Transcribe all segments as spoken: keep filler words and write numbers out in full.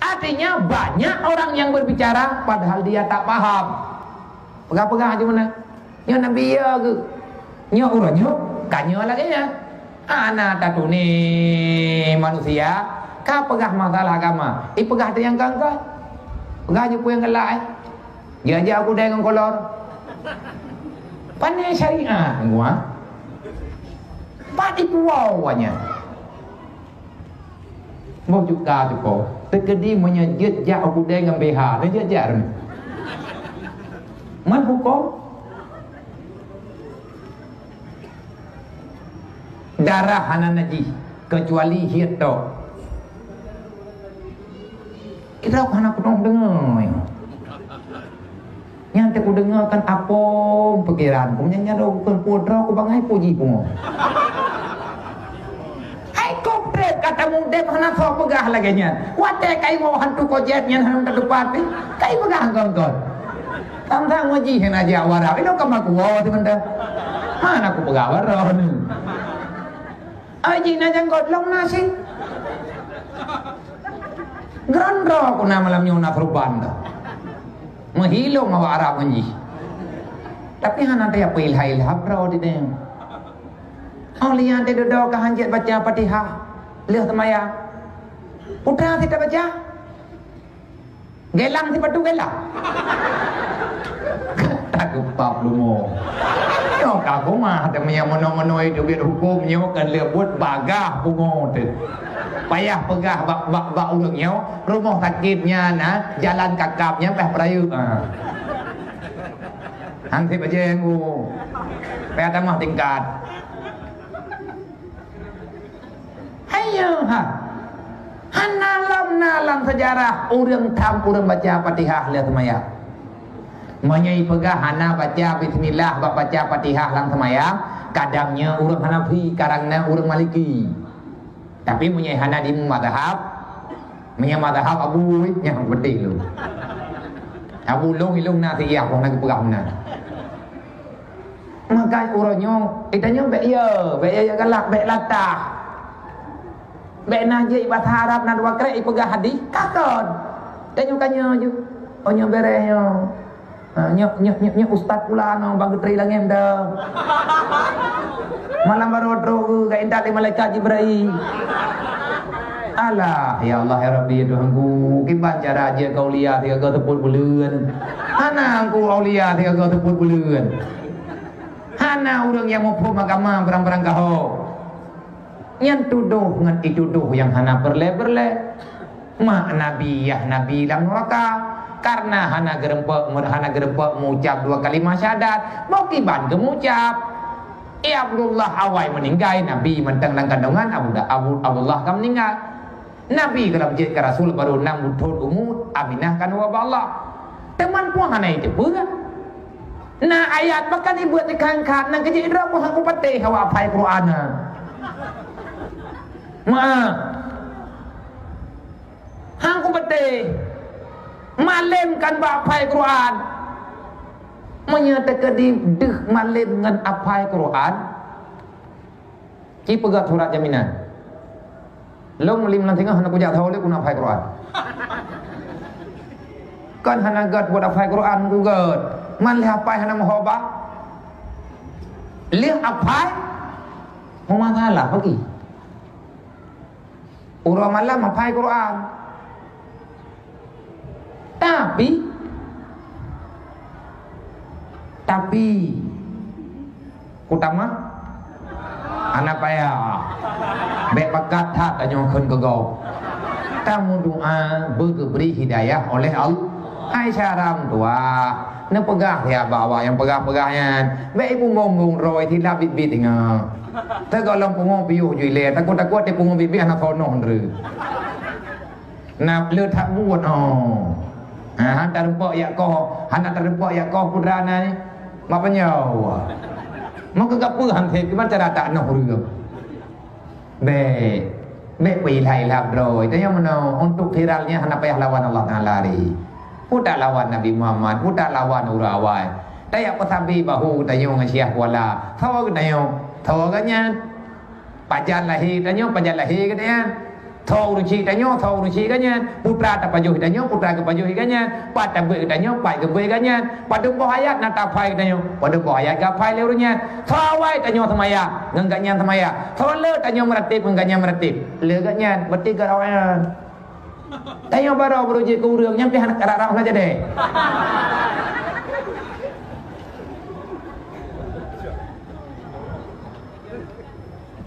Artinya, banyak orang yang berbicara padahal dia tak paham. Peugah-peugah aja mana. Nyoe Nabi ya ke? Nyoe urang nyoe, ka nyoe lagèe nyan. Hana tatuni manusia, ka peugah masalah agama. Ipeugah teuh nyang kongkon. Peugah ju peue nyang galak, eh. Jijak kudée ngon kolor. Pane syariat gua. Pat ipuwoe awaknyan. Boh juga tu ko. Teukeudi meunyoe jeuet jak u kudée ngon B H, na jeuet jak. Man huköm? Darah hana najih, kecuali hiet tok. Kita hana pernah dengar. Nyang teukudeungoe kan apom pikiran ku, nyan nyan rhot keu peue droe ku bangai puji pungo. Hai kok treb ka tamudeb hana soe peugah lagèe nyan. Watèe ka iwoe hantu kojét nyan hana teupat pih, ka ipeugah gong-gong. Tang-tang ngaji hana jak warak, inoe ka makuwoe sibeunta. Hana kupeugah baroe ni. Ai jih na janggot lom na sit. Geurondroe ku na malam nyoe na keureubeuen dah. Meuhilong awak Arab ngon jih. Tapi hana teupeue ilha-ilha droe di deng. Oh, lian teuh dudoe ka hanjeuet baca Fatihah lheueh seumayang. Putra sit tabaca. Gelang sipatu gelang. Tageupap lumo. Nyoe ka kumah, tapi nyang meunoe-meunoe itu biet huköm nyoe kan leubuet bagah pungo teuh. Payah peugah bak, bak, bak ureueng nyoe, rumoh sakét nyan, ha, jalan kakab nyan payah peurayeuk, ha. Han sit bajée ngu. Payah tamah tingkat. Hai nyoe ha. Hana lom na lam seujarah ureueng tham ureueng baca Fatihah lheueh seumayang. Meunyoe ipeugah hana baca bismillah bak baca Fatihah lam seumayang, kadang nyoe ureueng Hanafi, kadang na ureueng Maliki. Tapi meunyoe hana di mazhab, meunyoe mazhab Abu, nyan beutôi lôn. Abu lôn, ilôn na siyah, hana geupeugah meunan. Maka uroe nyoe, geutanyoe bèk yo, bèk yo galak, bèk latah. Bèk na jeuet basa Arab na dua krek ipeugah hadih, ka kon. Tanyoe ka nyoe ju. Oh, nyoe bèrèh nyoe. Ha, nyoe, nyoe, nyoe, nyoe ustaz pula nyoe bang geutri langèt dah. Malam baru trok ke, ka intat lé malaikat Jibril. Alah, ya Allah, ya Rabbi, ya Tuhanku, kiban cara jeuet keu aulia sigoe teupot buleuen. Hana ku aulia sigoe teupot buleuen. Hana ureueng nyang muphom agama barang-barang gaho. Nyan tudoh ngon itudoh nyang hana peureulèe-peureulèe. Mak Nabi, yah Nabi lam neuraka, kareuna hana geurumpok, hana geurumpok meuucap dua kalimah syahadat, boh kiban geumeuucap. Eh, Abdullah awai meuninggai, Nabi mantong lam kandongan Abu, Abu, Abdullah ka meuninggai. Nabi gohlom jeuet keu rasul barô nam thôn umu, Aminah ka neuwoe bak Allah. Teuma peue hana jiteupeue? Na ayat bahkan ibuet dikhan-khan, na keujeuet droe pun han kupatéh awak hafai Quran na. Ma, han kupatéh. Malém kan bak hafai Quran. Meunyoe teukeudi deuh malém ngon hafai Quran, ci peugöt surat jaminan. Lôn lim lam singoh hana kujak saho lé, ku na hafai Quran. Kan hana gèt buet hafai Quran, ku gèt. Man lheueh hafai hana meuho ba. Lheueh hafai, meumasalah bagi. Uroe malam hafai Quran. Tapi, tapi, ku tamah, hana payah. Bèk pakat that tanyoe kheun keu gob. Tameudoa beugeubri hidayah oleh Allah. Hai syedara meutuah, neupeugah ya bak awak nyang peugah-peugah nyan. Bèk ibumbong-bumbong droe, silap biet-biet ingat. Teugohlom pungo piôh ju ilèe, takot-takot di pungo biet-biet hana sonoh ndreu. Na le that buet, oh. Ha, hana tarumpok yak koh, hana tarumpok yak koh putra na ni. Mak penyau. Maka gapeue han thèe, kiban cara tak noh ureueng. Bèk. Bèk peuilah-ilah droe. Tanyoe meunoe, untuk viralnya hana payah lawan Allah Taala ri. Peue tak lawan Nabi Muhammad, peue tak lawan ureueng awai. Tayak peusabe bahu tanyoe ngon Syekh Kuala. Sawa geutanyoe, sawa geutanyoe. Pajan lahé tanyoe, pajan lahé geutanyoe. Tho ureuëng chik tanyoe, tho ureuëng chik geuh nyan. Putra tapajoh tanyoe, putra geupajoh geuh nyan. Pat tabeuet geutanyoe, pat geubeuet geuh nyan. Padum boh ayat na taphai geutanyoe, padum boh ayat geuphai lé ureuëng nyan. Tho awai tanyoe seumayang, ngon geuh nyan seumayang. Tho le tanyoe meuratéb, ngon geuh nyan meuratéb. Le geuh nyan, berarti geuh awai nyan. Tanyoe baroe beurujek keu ureuëng nyang pih hana rab-rab hana jadi.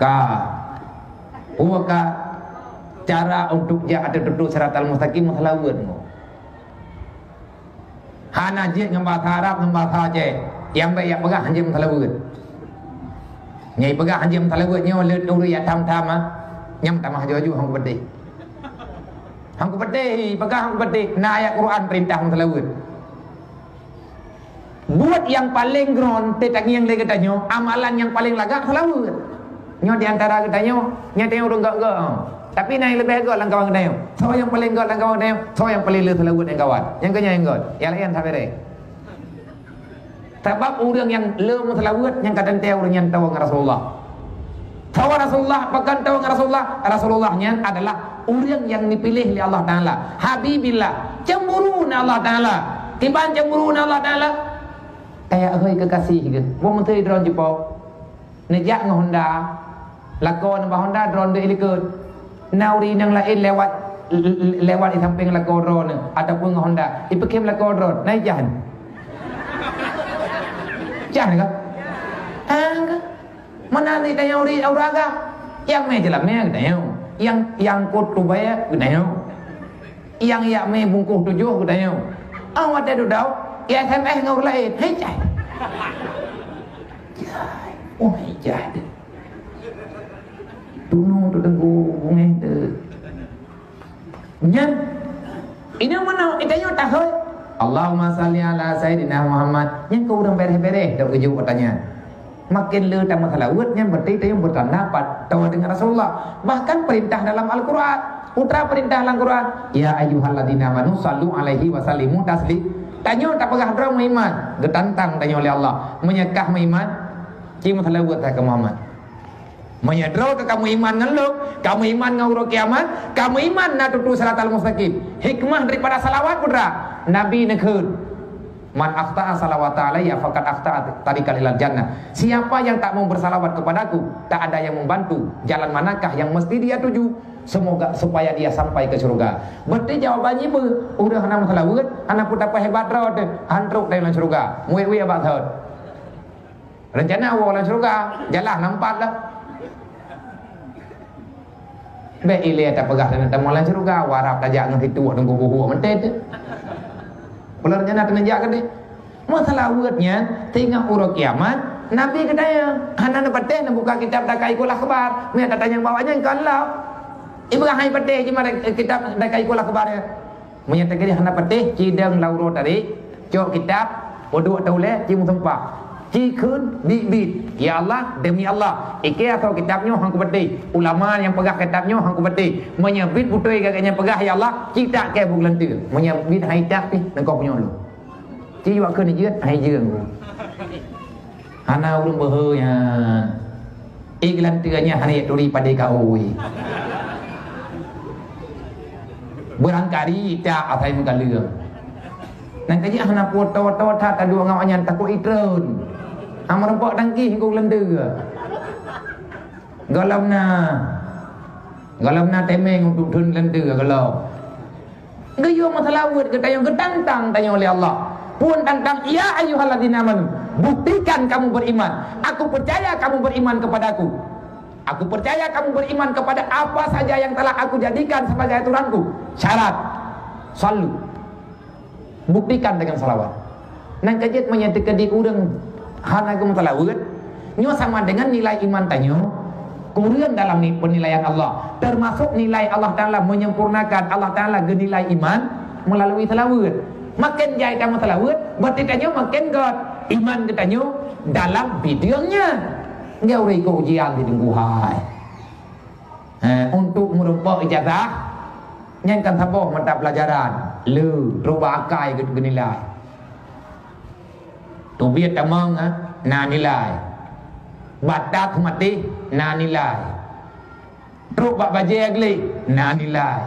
Ka. Peue ka cara untuk jak ateueh tutoe siratal mustaqim meuseulaweuet nyoe. Hana jeuet ngon bahasa Arab, ngon bahasa Aceh. Nyang bék jak peugah hanjeuet meuseulaweuet. Nyang peugah hanjeuet meuseulaweuet nyoe le ureuëng nyang tham-tham ah. Nyang tamah aju-aju hang kupeuteh. Hang kupeuteh, peugah hang kupeuteh. Na ayat Quran peurintah meuseulaweuet. Buet nyang paleng gron teutangieng lé geutanyoe, amalan nyang paleng lagak seulaweuet. Nyoe di antara geutanyoe, nyoe tanyoe ureuëng gok-gok. Tapi na nyang leubeh gok lam kawan geutanyoe. Soe nyang paleng gok lam kawan geutanyoe? Soe nyang paleng le seulaweuet nyang kawan? Nyang keunyan nyang gok. Nyang laén sabe ré. Sabab ureuëng nyang le meuseulaweuet nyang ka teuntée ureuëng nyan tawoe ngon Rasulullah. Tawoe Rasulullah, pakon tawoe ngon Rasulullah? Rasulullah nyan adalah ureuëng nyang dipiléh lé Allah Taala. Habibillah, cemburu na Allah Taala. Kiban cemburu na Allah Taala? Kayak hôi kekasih geuh. Boh meuteui droe jipo. Neujak ngon Honda. Lakoe nibak Honda, droe deuek likot. Na ureuëng nyang laén lewat, lewat di sampéng lakoe droe nyoe ataupun ngon Honda. Ipeukhém lakoe droe, na ijah nyoe? Jah nyoe ka? Ah, ka. Meunan di tanyoe ureuëng aura ka. Nyang mé jeulamé geutanyoe. Nyang, nyang kot tubée geutanyoe. Nyang yak mé bungkôh tujoh geutanyoe. Ah, watée dudoe, ya S M S ngon ureuëng laén. Hei, cai. Cai. Oh, hei, cai. Tunong tu teungku bungéh tu. Nyan. Ini mana? Itu yang tahu. Allahumma salli ala Sayyidina Muhammad. Nyan keu ureuëng bereh-bereh dak ujoe pertanyaan. Makin le tameuseulaweuet nyan berarti tanyoe beutanda pat tawoe deungon Rasulullah. Bahkan perintah dalam Al-Quran. Putra perintah dalam Quran, "Ya ayyuhalladzina amanu sallu alaihi wa sallimu taslim." Tanyoe tapeugah droe meuiman, geutantang tanyoe lé Allah. Meunyoe kah meuiman, ci meuseulaweuet that keu Muhammad. Meunyoe droe ka kamu iman ngon lôn, kamu iman ngon uroe kiamat, kamu iman na tutoe siratal mustaqim. Hikmah daripada salawat putra, Nabi neukheun, "Man akhta'a salawata alayya faqad akhta'a tariqan ilal jannah." Siapa yang tak mau bersalawat kepadaku, tak ada yang membantu jalan manakah yang mesti dia tuju, semoga supaya dia sampai ke surga. Berarti jawaban nyan beuh, ureuëng hana meuseulaweuet, hana peue tapeuhebat droe teuh, han trok lam syeuruga. Muet-muet bak thot. Rencana woe lam syeuruga, jalan nampak lah. Bék ilée tapeugah taneuk tamong lam syeuruga, warab tajak ngon situek ngon kubu-kubu meutet. Peue rencana taneuk jak keudeh? Meuseulaweuet nyan teungoh uroe kiamat, Nabi geutanyoe hana neupatéh neubuka kitab Daqaiqul Akhbar. Meunyo tatanyong bak awaknyan kon lom. Ibrahim patéh jimeuet kitab Daqaiqul Akhbar nyan. Meunyoe teukeudi hana patéh, cidong lam uroe tarék, cok kitab, peuduek taulée, ci meusumpah. Ci kheun biet-biet, "Ya Allah, demi Allah, ikée asoe kitab nyoe han kupatéh. Ulama nyang peugah kitab nyoe han kupatéh. Meunyoe biet beutôi gata nyang peugah, ya Allah, ci tak kée buet geulanteue. Meunyoe biet hai tak pih, nangkoh punyueng lôn." Ci jaweueb kheun jeuet, hai jeueng. Hana ureuëng beuhe nyan. Ék geulanteue nyan hana jituri padé kaôi. Beurangkari tak asai meukaleueng. Nang kajih hana puto-to that taduek ngon awaknyan takot itreun. Hana meurumpok tangkih ngon geulanteue. Gohlom na. Gohlom na temeng untuk treun geulanteue gohlom. Geuyue meuseulaweuet geutanyoe, geutantang tanyoe lé Allah. Phon tantang, "Ya ayyuhalladzina amanu, buktikan kamu beriman. Aku percaya kamu beriman kepadaku. Aku percaya kamu beriman kepada apa saja yang telah aku jadikan sebagai aturanku." Syarat. Sallu. Buktikan dengan salawat. Nang kajeuet meunyoe teukeudi ureuëng hana geumeuseulaweuet, nyoe sama dengan nilai iman tanyoe kureueng dalam ni-, penilaian Allah, termasuk nilai Allah Taala menyempurnakan, Allah Taala geunilai iman melalui seulaweuet. Maken jai tameuseulaweuet, berarti tanyoe maken göt iman geutanyoe dalam bideueng nyan. Nyan ureuëng ikot ujian di teungku hai. Eh, untuk meurumpok ijazah, nyan kan saboh mata pelajaran, le, rubah akai geu-, geunilai. Teubiet tamong, eh, na nilai. Batat maté na nilai. Trok bak bajée gleh, na nilai.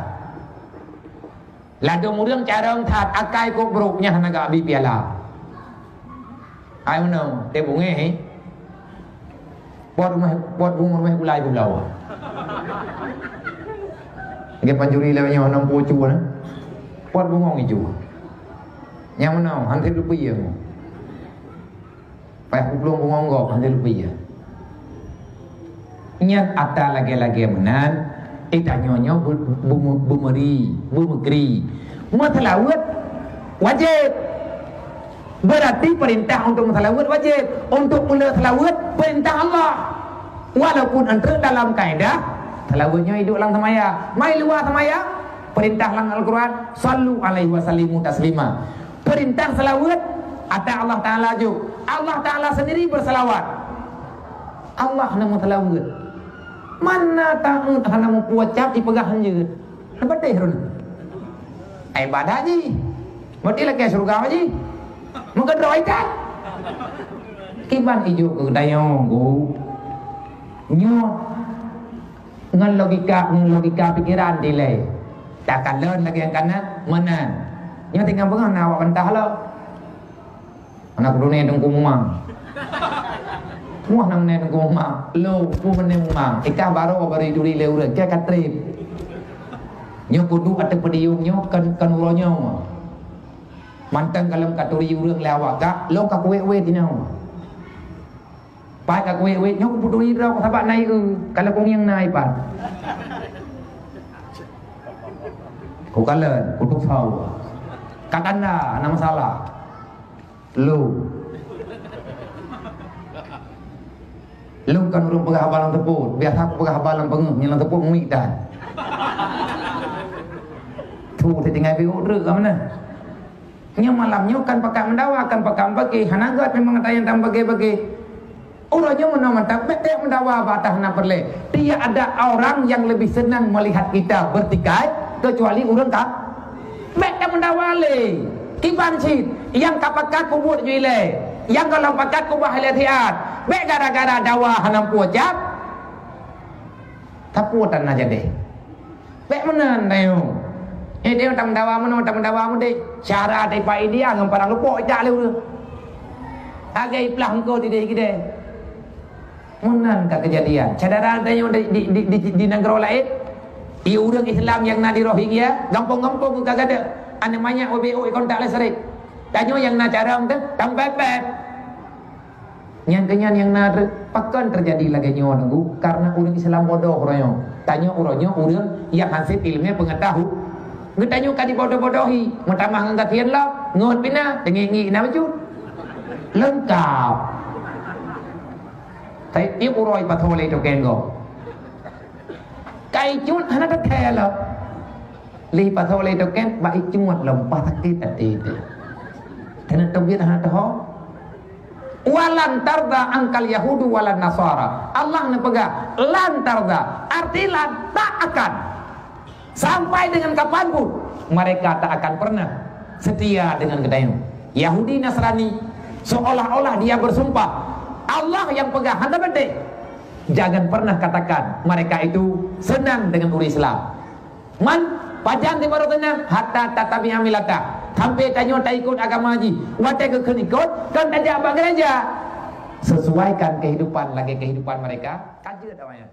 Ladôm ureuëng carông that, akai kok brok, nyan hana geuabi piala. Hai meunoe, teuh bungéh, eh? Pot rumoh, pot bungong rumoh gulai gula. Nggih pancuri lé nyoe nam pucu na. Pot bungong iju. Nyang meunoe, han teuh leupie. Payah kuplueng bungong gob, han teuh leupie. Nyan ata lagée-lagée meunan, eh, tanyoe nyoe be-, be-, beumeuri, beumeukri. Meuseulaweuet wajéb. Berarti perintah untuk meuseulaweuet wajéb. Untuk meuleueh seulaweuet, perintah Allah. Walaupun enteuk dalam kaedah, seulaweuet nyoe iduek lam seumaya. Mai luwa seumaya, perintah lam Al-Quran, "Sallu alaihi wasallimu taslima." Perintah seulaweuet, ata Allah Ta'ala jok. Allah Ta'ala sendiri berselawat. Allah na meuseulaweuet. Mana taát hana meupucap dipeugah hanjeuet. Leubeh deh run. Ibadah jih. Berarti lakée syurga jih. Meukeudroe itat. Kiban ijuk keu geutanyoe, Bu. Nyoe ngon logika, ngon logika pikiran dilée. Takalon lagée nyang kana meunan. Nyoe tinggai beungoh na awak bantah lom. Aneuk droeneuh Teungku Mumang. Muah nang neu Teungku Mumang. Lo, peue meunan Mumang? Ikah baroe bari turi lé ureuëng, keu ka treb. Nyoe kuduek ateueh podium nyoe kon, kon uroe nyoe. Mantong ka lom ka turi ureuëng lé awak kah, lom ka kuwét-wét inoe. Pat ka kuwét-wét nyoe kupeuturi droe sabab na ié, kalau kungieng na ipat. Kukalon, kutusau. Ka tanda, hana masalah. Lôn. Lôn kon ureuëng peugah haba lam seupôt. Biasa kupeugah haba lam peungeuh, nyang lam seupôt muik that. Tu, teutinggai piôh treuk ka meunan. Nyoe malam nyoe kan pakat meudawa, kan pakat meubaké. Hana gét memang ata nyang tam baké-baké. Uroe nyoe meunoe mantap, bék teuh meudawa bak ata hana peureulée. Tiada orang yang lebih senang melihat kita bertikai kecuali ureuëng ka. Bék tameudawa lé. Kiban cit, nyang ka pakat peubuet ju ilée, nyang gohlom pakat keubah ilée siat. Bék gara-gara dawa hana meupucap, tapeue tan na jadi. Bék meunan tanyoe. Eh, tanyoe tameudawa meunoe, tameudawa meudeh. Syara daripada India ngon padang lupok ijak lé ureuëng. Lagée iplah engko di deh keudeh. Meunan ka keujadian. Syedara tanyoe di, di, di, di, di nanggroe laén, di ureuëng Islam nyang na di Rohingya, gampông-gampông ka gadôh. Aneuk manyak O B O kontak listrik. Tanyoe nyang na carông teuh, tampet-pet. Nyang keunyan nyang na re-, pakon teujadi lagée nyoe Teungku, karena ureuëng Islam bodoh uroe nyoe. Tanyoe uroe nyoe ureuëng nyang hansét iéleumé peungeutahu-, geutanyoe ka dibodoh-bodohi, meutamah ngon gasien lom, ngon pih na, teungik-ngik na bacut. Leungkab. Tapi tieb uroe pasoe lé token gob. Ka icut hana teuthée lom. Lé pasoe lé token bak icut lom, bah sakét até teuh. Keuneuk teubiet hana teuho. "Walan tarda angkal yahudu walan nasara." Allah neupeugah, "Lan tarda", arti lan, tak akan. Sampai dengan kapanpun, mereka tak akan pernah setia dengan geutanyoe. Yahudi Nasrani, seolah-olah dia bersumpah, Allah yang peugah, hana beutôi. Jangan pernah katakan mereka itu senang dengan ureuëng Islam. Man, pajan tibaroe teunang, hatta tattabi'a millatah. Sampai tanyoe taikot agama jih. Watée geukheun ikot, kan tajak bak gereja. Sesuaikan kehidupan lagée kehidupan mereka. Ka jeuet awaknyan.